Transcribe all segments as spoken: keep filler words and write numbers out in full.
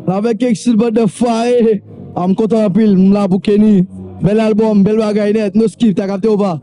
Avèk Kexit, banda fwaye. Ah, m kontan anpil, m la pou Kenny. Bèl albòm, bèl bagay nèt, no skip, ta kapte ou pa?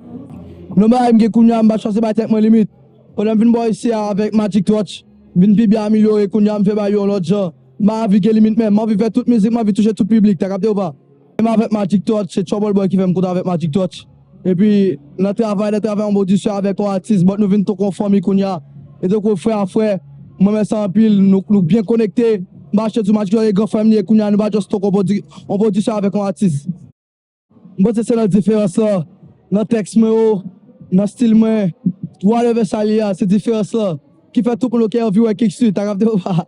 Non, bagay m gen kounye a, m pa chwazi bay tèt mwen limit. Pandan m vin bò isi a avèk Magic Touch, vin pi byen amelyore, kounye a m fè bagay yo yon lòt jan. M pa anvi gen limit menm, m anvi fè tout mizik, m anvi touche tout piblik, ta kapte ou pa? Menm avèk Magic Touch, se Trouble Boy ki fè m kontan avèk Magic Touch. Epi, nan travay, nan travay yon pwodiksyon avèk yon atis, but nou vin tankou yon fanmi kounye a. E tankou frè a frè, mwen renmen sa anpil, nou, nou byen konekte. M pa chèche di Magic Touch e gran frè m li ye kounye a, nou pa just tankou yon pwodi-, yon pwodiksyon avèk yon atis. M panse se nan diferans lan, nan tèks mwen yo, nan stil mwen, whatever sa li ye a, se diferans lan ki fè tout moun yo anvi wè Kexit, ta kapte ou pa?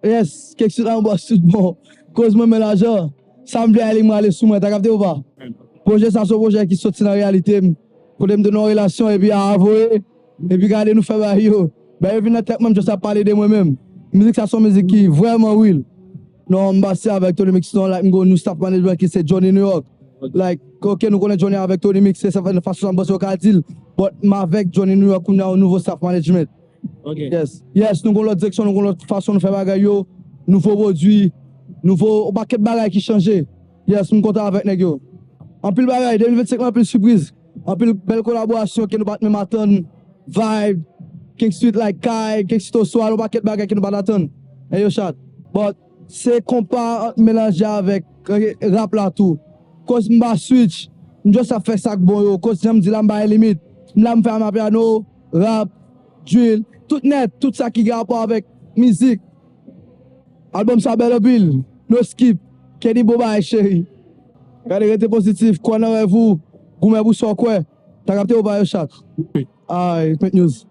Yes, Kexit la yon bòs tout bon. Koz mwen men lajan, sa m vle ale, mwen ale sou mwen, ta kapte ou pa? Pwojè sa se yon pwojè ki soti nan reyalite m. Kote m te nan yon relasyon epi a voye, epi gade nou fè bagay yo. Bagay yo vin nan tèt mwen, m just ap pale de mwen menm. Mizik sa se yon mizik ki vrèman real. Non, m pase avèk Tony Mix, non, like, m gen yon new staff management ki se Johnny New York. Like, ok, nou konnen Johnny avèk Tony Mix, se sa fè nan fason sa m panse yo ka di l. But m avèk Johnny New York, kounye a yon nouvo staff management. Ok. Yes. Yes, nou gen lòt direksyon, nou gen lòt fason nou fè bagay yo. Nouvo pwodui, nouvo, yon pakèt bagay ki chanje. Yes, m kontan avèk nèg yo. Anpil bagay, de mil vennsenk lan anpil sipriz. Anpil bèl kolaborasyon ke nou pa t menm atann. Vibe, King Street like Kai, King Street Oswald, yon pakèt bagay ke nou pa t atann. E yo chat. But se konpa ant melanje avèk, eh, rap la tou. Koz m pa switch, m just ap fè sa k bon yo. Koz jan m di la m pa gen limit. M la m fè amapiano, rap, drill, tout nèt, tout sa ki gen rapò avèk mizik. Albòm sa bèl anpil. No skip. Kenny bon bagay cheri. Gade rete pozitif, kwè nan rèv ou, goumen pou sa w kwè. Ta kapte ou pa yo chat. Ay, Pent News.